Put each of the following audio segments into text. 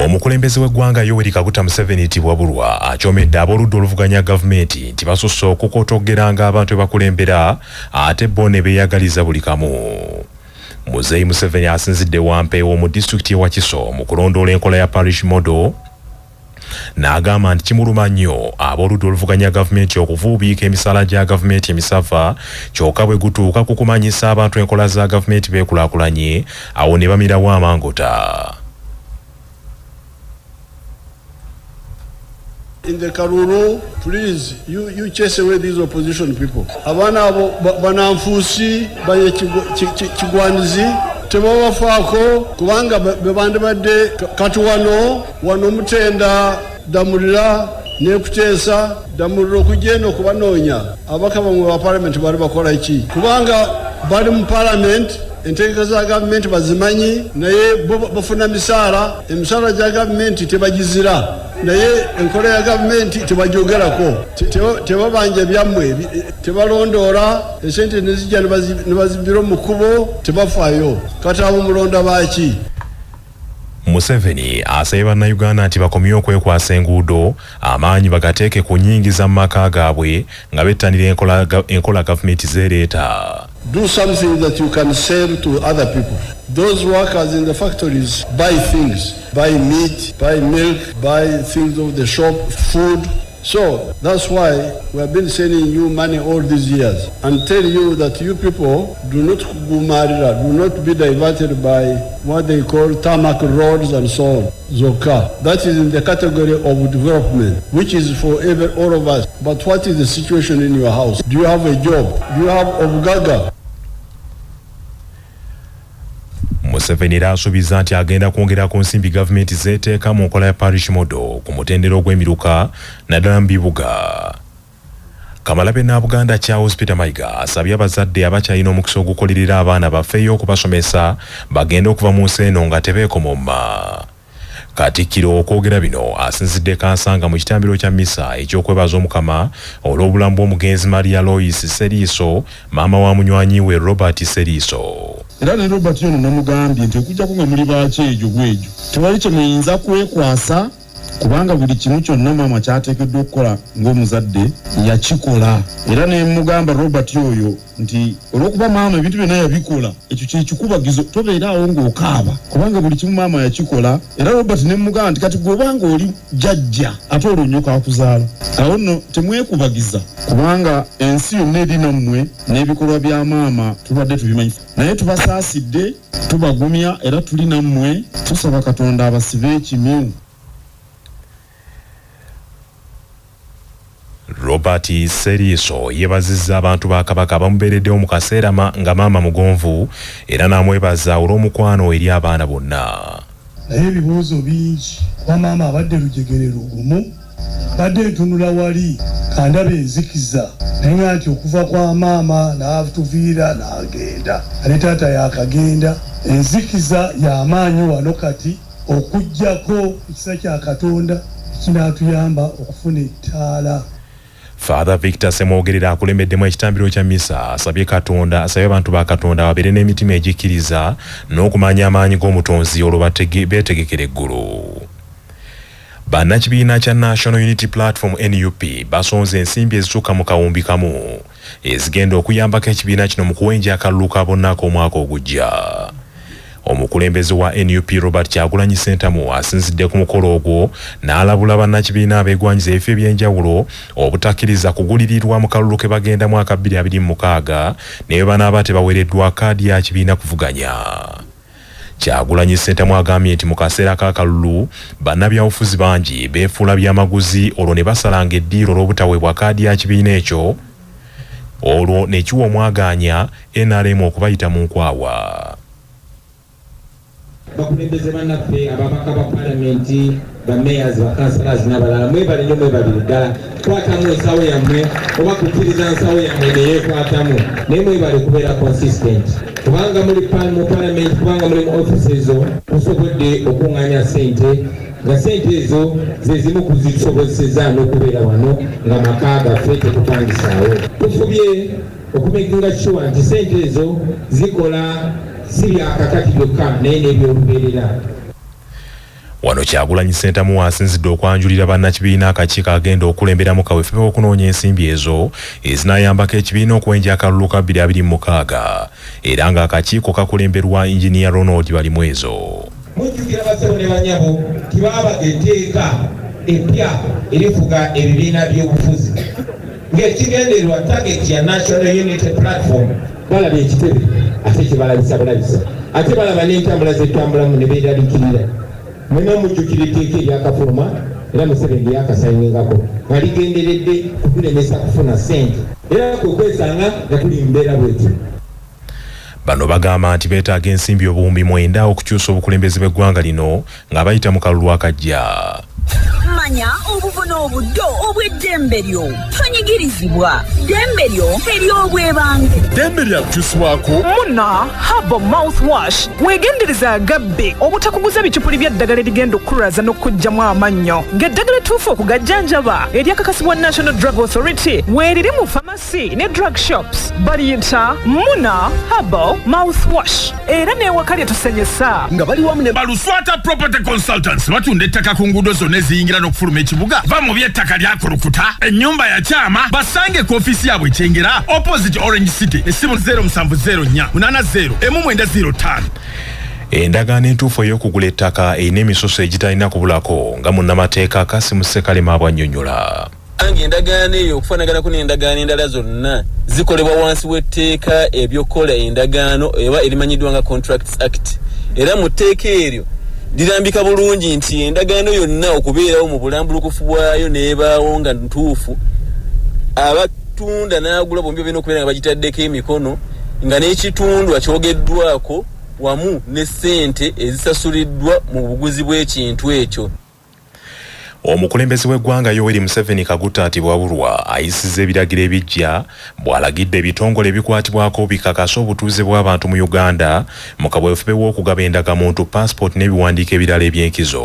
Omukulembeze w'eggwanga Yoweri Kaguta Museveni Tibwabulwa akyomedde ab'oludda oluvuganya gavumenti nti basusse okukotoggeranga abantu be bakulembera ate bo ne beeyagaliza buli kamu. Muzeeyi Museveni asinzidde Wampeewo mu disitulikiti y'e Wakiso mu kulondoola enkola ya Parish Model n'agamba nti kimuluma nnyo ab'oludda oluvuganya gavumenti okuvuubiika emisaala gya gavumenti emisava kyokka bwe gutuuka ku kumanyisa abantu enkola za gavumenti beekulaakulanye awo ne bamirawo amangota. In the Karuru, please, you chase away these opposition people. Abaana abo bananfuusi baye kigwanizi tebabafaako kubanga be bandibadde kati wano wano mutenda Damulira n'ekuteesa Damulira okujja eno okubanoonya ababaka bamwe ba palamenti bali bakola ki kubanga bali mu palamenti entegeka za gavumenti bazimanyi naye bo bafuna misaala emisaala gya gavumenti tebagizira naye enkola ya gavumenti tebagyogerako tebabanja byammwe tebalondoola esente nezijja ne bazibbira mu kkubo tebafaayo kati abo mulonda baaki. Museveni asabye bannayuganda nti bakomye okwekwasa enguudo, amaanyi bagateeke ku nnyingiza mu maka gaabwe nga bettanira enkola gavumenti z'ereeta. Do something that you can sell to other people. Those workers in the factories buy things, buy meat, buy milk, buy things of the shop, food. So that's why we have been sending you money all these years and tell you that you people do not kugumarira, do not be diverted by what they call tarmac roads and so on. Zokka. That is in the category of development, which is for all of us. But what is the situation in your house? Do you have a job? Do you have obugaga? Museveni era asuubiza nti agenda kwongera ku nsimbi gavumenti z'eteeka mu nkola ya Parish Model ku mutendera ogw'emiruka naddala mu bibuga. Kamalabyonna Buganda Charles Peter Mayiga asabye abazadde abakyalina omukisa ogukolerera abaana bafeeyo okubasomesa bagende okuva mu nsi eno nga tebeekomomma. Katikkiro okwogera bino asinzidde Kansanga mu kitambiro kya mmisa eky'okwebaza Omukama olw'obulamu bw'omugenzi Maria Lois Seriiso, maama wa munywanyi we Robert Seriiso. Era ne Robert ono namugambye nti okuggyako nga muli ba kyejo bwejo tewali kye muyinza kwekwasa kubanga buli kimu kyonna maama ky'ateekeddwa okukola ng'omuzadde yakikola. Era ne mugamba Robert oyo nti olw'okuba maama ebintu byonna yabikola ekyo kye kikubagizo tobeera awo ng'okaaba kubanga buli kimu maama yakikola. Era Robert ne mugamba nti kati gwe obanga oli jjajja ate olwo nnyoko akuzaala awo nno temwekubagiza kubanga ensi yonna eri nammwe n'ebikolwa bya maama tubadde tubimanyi naye tubasaasidde tubagumya era tuli nammwe tusaba Katonda abasibe ekimyu. Robert Seriiso yeebazizza abantu ba Kabaka abamubeereddewo mu kaseera nga maama mugonvu era n'amwebaza olw'omukwano eri abaana bonna. Naye ebibuuzo bingi kuba maama abadde lujegere lugumu, mbadde ntunula wali nga ndaba enzikiza naye nga nti okuva kwa maama n'atuviira n'agenda ne taata yaakagenda, enzikiza y'amaanyi wano kati okuggyako ekisa kya Katonda ekinaatuyamba okufuna ettaala. Father Victor Ssemwogerere akulembeddemu ekitambiro kya mmisa asabye Katonda asabye abantu ba Katonda babeere n'emitima egikkiriza n'okumanya amaanyi g'Omutonzi olwo beetegekere eggulu. Bannakibiina kya National Unity Platform NUP basonze ensimbi ezisukka mu kawumbi kamu ezigenda okuyambako ekibiina kino mu kuwenja akalulu ka bonna ak'omwaka ogujja. Omukulembeze wa NUP Robert Kyagulanyi Ssentamu asinzidde ku mukolo ogwo n'alabula bannakibiina abeegwanyiza ebifo eby'enjawulo obutakkiriza kugulirirwa mu kalulu ke bagendamu aka 2026 ne bwe banaaba tebaweereddwa kaadi ya kibiina kuvuganya. Kyagulanyi Ssentamu agambye nti mu kaseera k'akalulu bannabyabufuzi bangi beefuula byamaguzi olwo ne basalanga eddiiro olw'obutaweebwa kaadi ya kibiina ekyo olwo ne kiwa omwagaanya NRM okubayita mu nkwawa. Bakulembeze bannaffe, ababaka ba palamenti, ba mayors, ba councillors n'abalala, mwebale nnyo, mwebalire ddala kukwatamu ensawo yammwe oba kukkiriza nsawo yammwe neyeekwatamu, naye mwebale kubeera consistent kubanga muli mu palamenti, kubanga muli mu office ezo, musobodde okuŋŋaanya ssente nga ssente ezo ze zimu kuzitusobozeseza n'okubeera wano nga maka gaffe tetupangisaawo. Tufubye okumakinga sure nti ssente ezo zikola si byakakati byokka naye n'ebyolubeerera. Wano Kyagulanyi Ssentamu asinzidde okwanjulira bannakibiina akakiiko agenda okulemberamu kaweefube w'okunoonya ensimbi ezo ezinaayambako ekibiina okuwenja akalulu ka 2026 era ng'akakiiko kakulemberwa Engineer Ronald Balimwezo. Mujjukira bassebo ne bannyabo nti baabaga etteeka eppya erifuga ebibiina by'obufuzi ng'ekigendererwa target ya National Unity Platform. Balaba ekitebe ate kibalabisa bulabisa, ate balaba n'entambula zetutambulamu ne beeraliikirira. Mwenna mujjukira etteeka eryakafuluma era Museveni lyakasayiningako nga ligenderedde kutulemesa kufuna ssente, era kwe kwesanga nga tuli mu mbeera bwetyo. Bano bagamba nti beetaaga ensimbi 9000 okukyusa obukulembeze bw'eggwanga lino nga bayita mu kalulu akajja. Manya obuvo n'obuddo obw'eddembe lyo. Tonyigirizibwa. Ddembe lyo ery'obwebange. Ddembe lya kukyusibwako. Muna Herbal Mouthwash. Weegendereza agabbe obutakuguza bicupuli bya ddagala erigenda okukulwaza n'okukuggyamu amannyo. Ng'eddagala ettuufu okugajjanjaba eryakakasibwa National Drug Authority weeriri mu famasi ne drug shops. Baliyita Muna Herbal Mouthwash era n'ewaka lye tusenyesa. Nga bali wamu ne Baluswata Property Consultants batunda ettaka ku nguudo zonna eziyingira n'okufuluma ekibuga. Va mu by'ettaka lyakulukuta, ennyumba ya kyama. Basange ku ofiisi yaabwe Kyengera, opposite Orange City. Essimu 0704 80 1905. Endagaano entuufu ey'okugula ettaka erina emisoso egitalina kubulako nga munnamateeka Kasimu Ssekalema bw'annyonnyola. Nga endagaano eyo okufaanaganako n'endagaano endala zonna zikolebwa wansi w'etteeka ebyokukola endagaano eba erimanyiddwa nga Contracts Act, era mu tteeka eryo lirambika bulungi nti endagaano yonna okubeerawo mu bulambulukufu bwayo n'ebaawo nga ntuufu, abatunda n'agula bombi balina okubeera nga bagitaddeko emikono, nga n'ekitundwa kyogeddwako wamu ne ssente ezisasuliddwa mu buguzi bw'ekintu ekyo. Omukulembeze w'eggwanga Yoweri Museveni Kaguta Tibuhaburwa ayisizza ebiragiro ebiggya bw'alagidde ebitongole ebikwatibwako bikakase obutuuze bw'abantu mu Uganda mu kaweefube w'okugaba endagamuntu, passport n'ebiwandiiko ebirala eby'enkizo.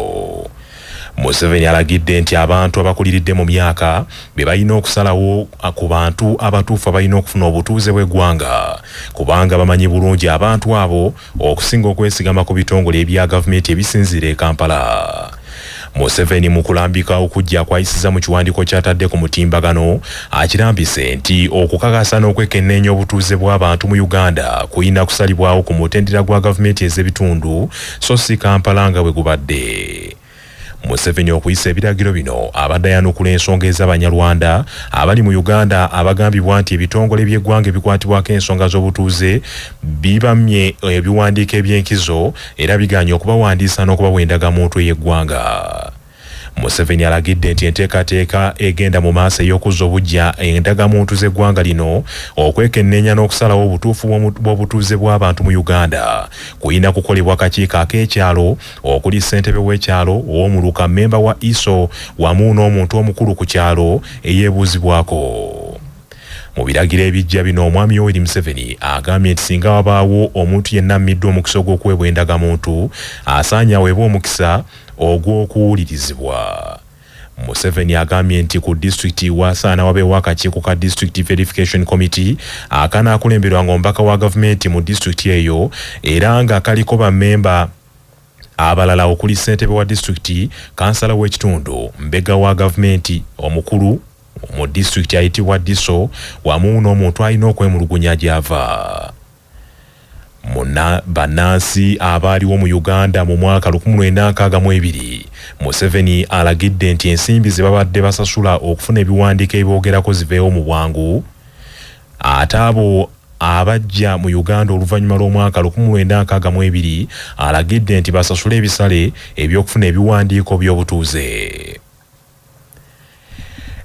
Museveni alagidde nti abantu abakuliridde mu myaka be balina okusalawo ku bantu abatuufu abalina okufuna obutuuze bw'eggwanga kubanga bamanyi bulungi abantu abo okusinga okwesigama ku bitongole ebya gavumenti ebisinziira e Kampala. Museveni mu kulambika okujja kwayisiza mu kiwandiiko ky'atadde ku mutimbagano akirambise nti okukakasa n'okwekenneenya obutuuze bw'abantu mu Uganda kulina kusalibwawo ku mutendera gwa gavumenti ez'ebitundu so si Kampala nga bwe gubadde. Museveni okuyisa ebiragiro bino abadde ayanukula ensonga ez'Abanyarwanda abali mu Uganda abagambibwa nti ebitongole by'eggwanga ebikwatibwako ensonga z'obutuuze bibamye ebiwandiiko eby'enkizo era bigaanye okubawandiisa n'okubawa endagamuntu ey'eggwanga. Museveni alagidde nti enteekateeka egenda mu maaso ey'okuzza obuggya endagamuntu z'eggwanga lino okwekenneenya n'okusalawo obutuufu bw'obutuuze bw'abantu mu Uganda kulina kukolebwa kakiiko ak'ekyalo okuli ssentebe w'ekyalo, ow'omuluka, mmemba wa ISO wamu n'omuntu omukulu ku kyalo eyeebuuzibwako. Mu biragiro ebiggya bino, Omwami Yoweri Museveni agambye nti singa wabaawo omuntu yenna ammiddwa omukisa ogw'okuweebwa endagamuntu, asaanye aweebwe omukisa ogw'okuwulirizibwa. Museveni agambye nti ku disitulikiti wasaana wabeewo akakiiko ka District Verification Committee akanaakulemberwa ng'omubaka wa gavumenti mu disitulikiti eyo era nga kaliko bammemba abalala okuli ssentebe wa disitulikiti, kansala w'ekitundu, mbega wa gavumenti omukulu mu disitulikiti ayitibwa DISO wamu n'omuntu alina okwemulugunya gy'ava. Bannansi abaaliwo mu Uganda mu mwaka 1962, Museveni alagidde nti ensimbi ze babadde basasula okufuna ebiwandiiko ebyogerako ziveewo mu bwangu, ate abo abajja mu Uganda oluvannyuma lw'omwaka 1962 alagidde nti basasule ebisale eby'okufuna ebiwandiiko by'obutuuze.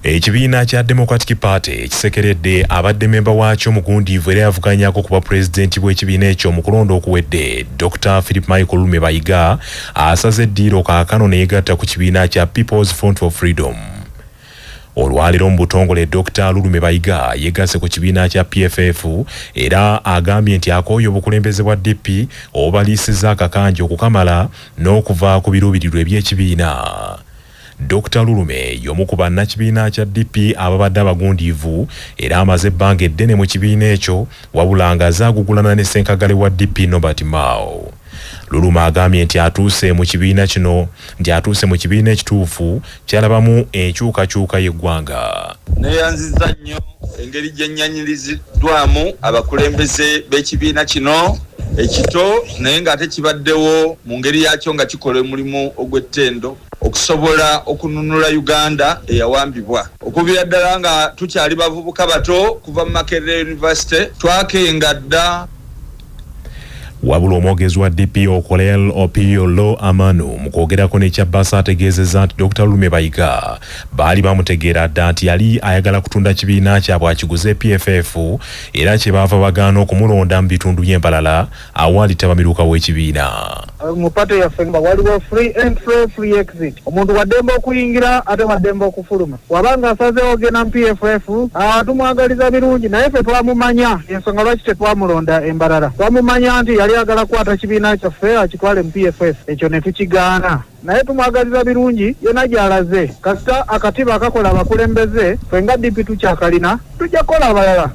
Ekibiina kya Democratic Party ekisekeredde abadde memba waakyo omugundiivu era yavuganyako ku bwapulezidenti bw'ekibiina ekyo mu kulonda okuwedde, Dr Philip Michael Lume Bayiga asaze eddiiro kaakano ne yeegatta ku kibiina kya People's Front for Freedom. Olwaleero mu butongole Dr Lulume Bayiga yeegasse ku kibiina kya PFF era agambye nti akooye obukulembeze bwa DP obubaliisizza akakanja okukamala n'okuva ku biruubirirwa eby'ekibiina. Dr Lulume y'omu ku bannakibiina kya DP ababadde abagundiivu era amaze ebbanga eddene mu kibiina ekyo, wabula nga zaagugulana ne ssenkagale wa DP Norbert Mao. Lulume agambye nti atuuse mu kibiina kino nti atuuse mu kibiina ekituufu kyalabamu enkyukakyuka y'eggwanga. Neeyanzizza nnyo engeri gye nnyanyiriziddwamu abakulembeze b'ekibiina kino ekito naye ng'ate kibaddewo mu ngeri yakyo nga kikola omulimu ogw'ettendo okusobola okununula Uganda eyawambibwa. Okuviira ddala nga tukyali bavubuka bato kuva mu Makerere University twakenga dda. Wabula omwogezi wa DP Okolel Opio Lo Amanu mu kwogerako ne Kyabasa ategeezezza nti Dr. Lulume Bayiga baali bamutegeera dda nti yali ayagala kutunda kibiina kyabwe akiguze PFF era kye baava bagaana okumulonda mu bitundu by'e Mbarara awali ttabamiruka w'ekibiina. Mu party yaffe nga waliwo free entry, free exit. Omuntu waddembe okuyingira ate waddembe okufuluma. Waba nga asazeewo ogenda mu PFF, tumwagaliza birungi, naye ffe twamumanya ensonga lwaki tetwamulonda e Mbarara. Twamumanya nti yali ayagala kukwata kibiina kyaffe akitwale mu PFF, ekyo ne tukigaana. Naye tumwagaliza birungi yonna gy'alaze. Kasita akatiba akakola abakulembeze, ffe nga DP tukyakalina, tujja kukola abalala.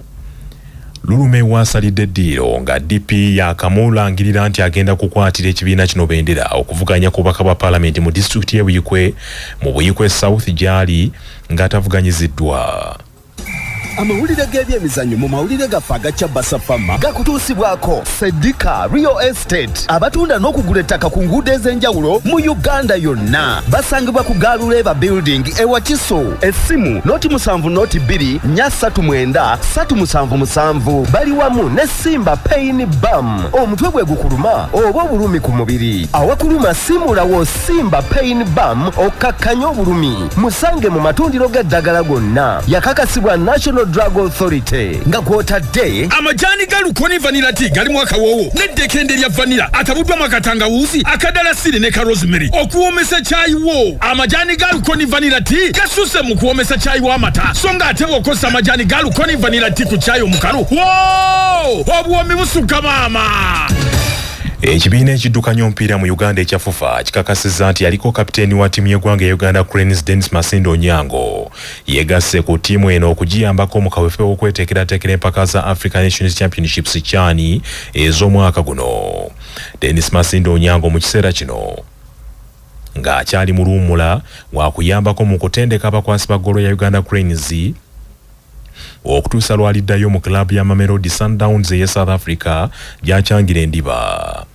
Lulume waasalidde eddiiro nga DP yakamulangirira nti agenda kukwatira ekibiina kino bendera okuvuganya ku bubaka bwa paalamenti mu disitulikiti y'e Buikwe mu Buikwe South gy'ali ng'atavuganyiziddwa. Amawulire g'ebyemizannyo mu mawulire gaffe aga Kyabasa Fama gakutuusibwako Sedika Real Estate, abatunda n'okugula ettaka ku nguudo ez'enjawulo mu Uganda yonna. Basangibwa ku Galuleba Building e Wakiso. Essimu 0 7 0 2 439 377. Bali wamu ne Simba Pain Balm. Omutwe bwe gukuluma oba obulumi ku mubiri awakuluma, simulawo Simba Pain Balm okkakkanye obulumi. Musange mu matundiro g'eddagala gonna. Yakakasibwa National Drug Authority nga kw'otadde Amajaani ga Lukoni Vanilla Tea galimu akawoowo n'eddekende lya vanilla atabuddwamu akatangawuuzi, akadalasiri ne ka rosemary okuwoomesa caayi wo. Amajaani ga Lukoni Vanilla Tea gasusse mu kuwoomesa caayi w'amata, so nga ate bw'okozesa amajaani ga Lukoni Vanilla Tea ku caayi omukalu, wo obuwoomi busukka maama. Ekibiina ekiddukanya omupiira mu Uganda ekya FUFA kikakasizza nti yaliko kapiteeni wa ttiimu y'eggwanga ya Uganda Cranes, Dennis Masinde Onyango, yegasse ku ttiimu eno okugiyambako mu kaweefube w'okweteekerateekera empaka za Africa Nations Championships CHAN ez'omwaka guno. Dennis Masinde Onyango mu kiseera kino ng'akyali mu luwummula wakuyambako mu kutendeka abakwasi ba ggoolo ya Uganda Cranes okutuusa lwaliddayo mu club ya Mamelodi Sundowns ey'e South Africa gy'akyangira endiba.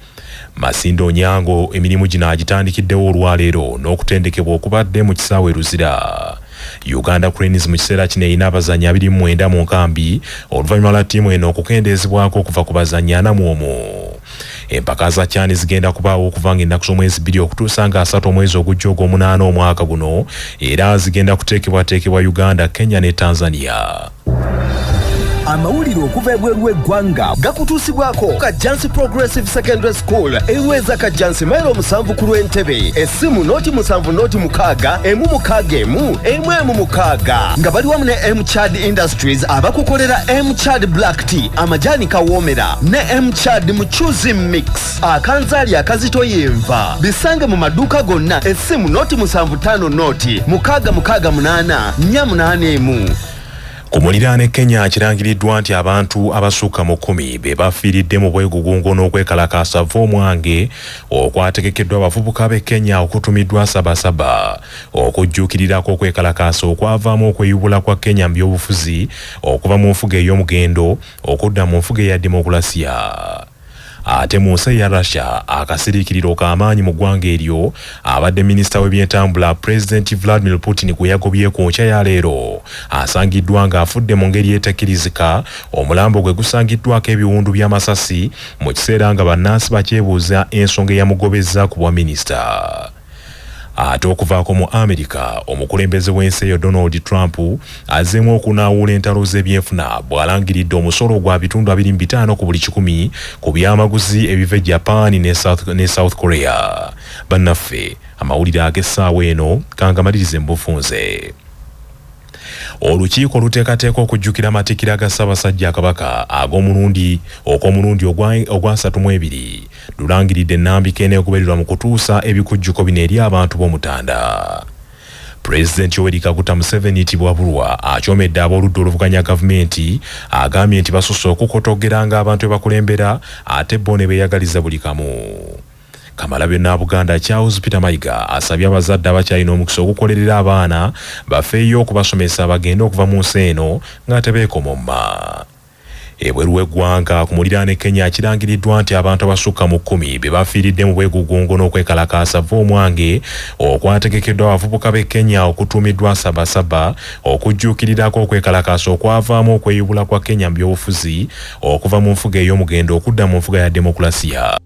Masinde Onyango emirimu gino agitandikiddewo olwaleero n'okutendekebwa okubadde mu kisaawe Luzira. Uganda Cranes mu kiseera kino erina abazannyi 29 mu nkambi oluvannyuma lwa ttiimu eno okukendeezebwako okuva ku bazannyi 41. Empaka za CHAN zigenda kubaawo okuva nga ennaku z'omwezi 2 okutuusa nga 3 omwezi ogujja ogw'omunaana omwaka guno, era zigenda kuteekebwateekebwa Uganda, Kenya ne Tanzania. Amawulire okuva ebweru w'eggwanga gakutuusibwako Kajjansi Progressive Secondary School, erweza Kajjansi, mailo 7 ku lw'Entebe. Essimu 0 7 0 6 1 6 1 1 1 6, nga bali wamu ne Mchad Industries abakukolera Mchad Black Tea, amajaani kawoomera, ne Mchad Muchuzi Mix, akanzaali akazito yenva. Bisange mu maduuka gonna. Essimu 0 7 5 0 6 6 8 4 8 1. Ku muliraano e Kenya kirangiriddwa nti abantu abasukka mu 10 be bafiiridde mu bwegugungo n'okwekalakaasa v'omwange okwategekeddwa abavubuka b'e Kenya okutumiddwa Sabasaba okujjuukirirako okwekalakaasa okwavaamu okweyubula kwa Kenya mu byobufuzi okuva mu nfuga ey'omugendo okudda mu nfuga eya demokulasiya. Ate mu nsi eya Russia, akasiriikiriro k'amaanyi mu ggwanga eryo abadde minisita w'ebyentambula, Pulezidenti Vladimir Putin gwe yagobye ku nkya ya leero, asangiddwa ng'afudde mu ngeri etakkirizika. Omulambo gwe gusangiddwako ebiwundu by'amasasi mu kiseera nga bannansi bakyebuuza ensonga eyamugobezza ku bwa minisita. Ate okuvaako mu Amerika, omukulembeze w'ensi eyo Donald Trump azzeemu okunaawula entalo z'ebyenfuna bw'alangiridde omusolo gwa 25% ku buli 100 ku byamaguzi ebiva e Japan ne South Korea. Bannaffe, amawulire ag'essaawa eno kangamalirize mu bufunze. Olukiiko oluteekateeka okujjukira amatikkira ga Ssaabasajja Kabaka ag'omulundi okw'omulundi ogwa 32 lulangiridde ennambika eneegobererwa mu kutuusa ebikujjuko bino eri abantu b'Omutanda. Pulezidenti Yoweri Kaguta Museveni Tibwabulwa akyomedde ab'oludda oluvuganya gavumenti, agambye nti basusse okukotoggera ng'abantu be bakulembera ate bo ne beeyagaliza buli kamu. Kamalabyonna Buganda Charles Peter Mayiga asabye abazadde abakyalina omukisa ogukolerera abaana bafeeyo okubasomesa bagende okuva mu nsi eno nga tebeekomomma. Ebweru w'eggwanga ku muliraano e Kenya kirangiriddwa nti abantu abasukka mu 10 be bafiiridde mu bwegugungo n'okwekalakaasa vva omwange okwategekeddwa abavubuka b'e Kenya okutuumiddwa Sabasaba okujjuukirirako okwekalakaasa okwavaamu okweyubula kwa Kenya mu byobufuzi okuva mu nfuga ey'omugendo okudda mu nfuga ya demokulasiya.